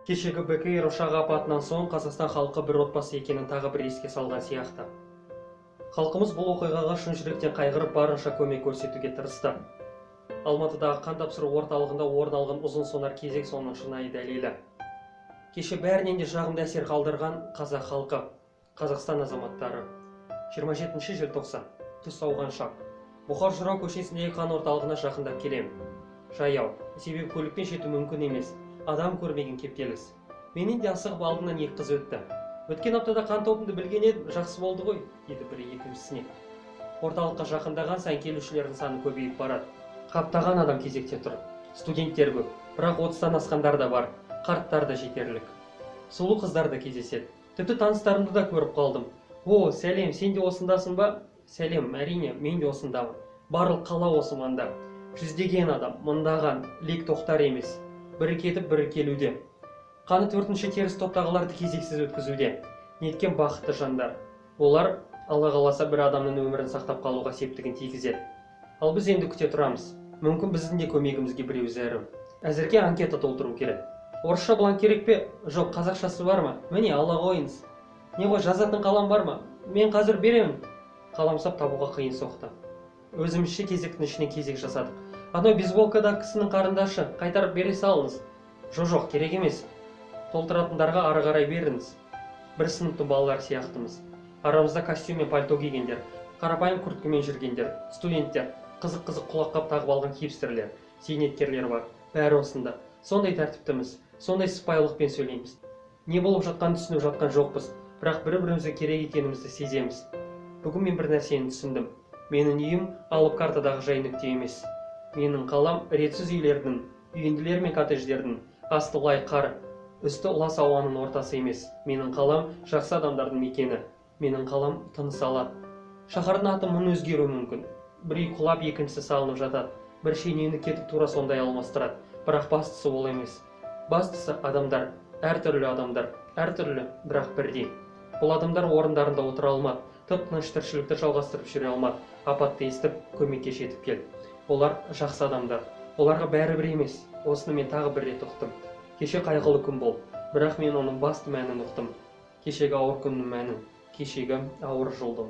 Кешегі Бек Эйр ұшағы апатынан соң Қазақстан халқы бір отбасы екенін тағы бір еске салған сияқты. Халқымыз бұл оқиғаға шын жүректен қайғырып, барынша көмек көрсетуге тырысты. Алматыдағы қан тапсыру орталығында орын алған ұзын сонар кезек соның шынайы дәлелі. Кеше бәрінен де жағымды әсер қалдырған қазақ халқы, Қазақстан азаматтары. 27 желтоқсан, түс ауған шақ. Бұхар жырау көшесіндегі қан орталығына жақындап келемін. Жаяу, себебі көлікпен жету мүмкін емес. Адам көрмеген кептеліс. Менен де асығып алдымнан екі қыз өтті. Өткен аптада қан тобымды білген едім, жақсы болды ғой, деді бірі екіншісіне. Орталыққа жақындаған сайын келушілердің саны көбейіп барады. Қаптаған адам кезекте тұр. Студенттер көп, бірақ 30-тан асқандар да бар, қарттар да жетерлік. Сұлу қыздар да кездеседі. Тіпті таныстарымды да көріп қалдым. О, сәлем, сен де осындасың ба? Сәлем, әрине, мен де осындамын. Барлық қала осы маңда. Жүздеген адам, мыңдаған, лек тоқтар емес. Бірі кетіп, бірі келуде. Қаны төртінші теріс топтағыларды кезексіз өткізуде. Неткен бақытты жандар. Олар, Алла қаласа, бір адамның өмірін сақтап қалуға септігін тигізеді. Ал біз енді күте тұрамыз. Мүмкін біздің де көмегімізге біреу зәру. Әзірге анкета толтыру керек. Орысша бланк керек пе? Жоқ, қазақшасы бар ма? Міне, ала қойыңыз. Не ғой, жазатын қалам бар ма? Мен қазір беремін. Қаламсап табуға қиын соқты. Өзімізше кезектің ішіне кезек жасадық. Анау бейсболкадағы кісінің қарындашы, қайтарып бере салыңыз. Жоқ, керек емес. Толтыратындарға ары қарай беріңіз. Бір сыныптың балалары сияқтымыз. Арамызда костюм мен пальто кигендер, қарапайым курткамен жүргендер, студенттер, қызық-қызық құлаққап тағып алған хипстерлер, зейнеткерлер бар. Бәрі осында. Сондай тәртіптіміз, сондай сыпайылықпен сөйлейміз. Не болып жатқанын түсініп жатқан жоқпыз, бірақ бір-бірімізге керек екенімізді сеземіз. Бүгін мен бір нәрсені түсіндім. Менің үйім алып картадағы жай нүкте емес. Менің қалам ретсіз үйлердің, үйінділер мен коттедждердің, асты лай қар, үсті лас ауаның ортасы емес. Менің қалам жақсы адамдардың мекені. Менің қалам тыныс алады. Шаһардың аты мың өзгеруі мүмкін. Бір үй құлап, екіншісі салынып жатады. Бір шенеунік кетіп тура сондай алмастырады. Бірақ бастысы ол емес. Бастысы адамдар, әртүрлі адамдар, әртүрлі, бірақ бірдей. Бұл адамдар орындарында отыра алмады, тып-тыныш тіршілікті жалғастырып жүре алмады, апатты естіп, көмекке жетіп келді. Олар жақсы адамдар. Оларға бәрібір емес. Осыны мен тағы бір рет ұқтым. Кеше қайғылы күн болды, бірақ мен оның басты мәнін ұқтым. Кешегі ауыр күннің мәнін, кешегі ауыр жылдың.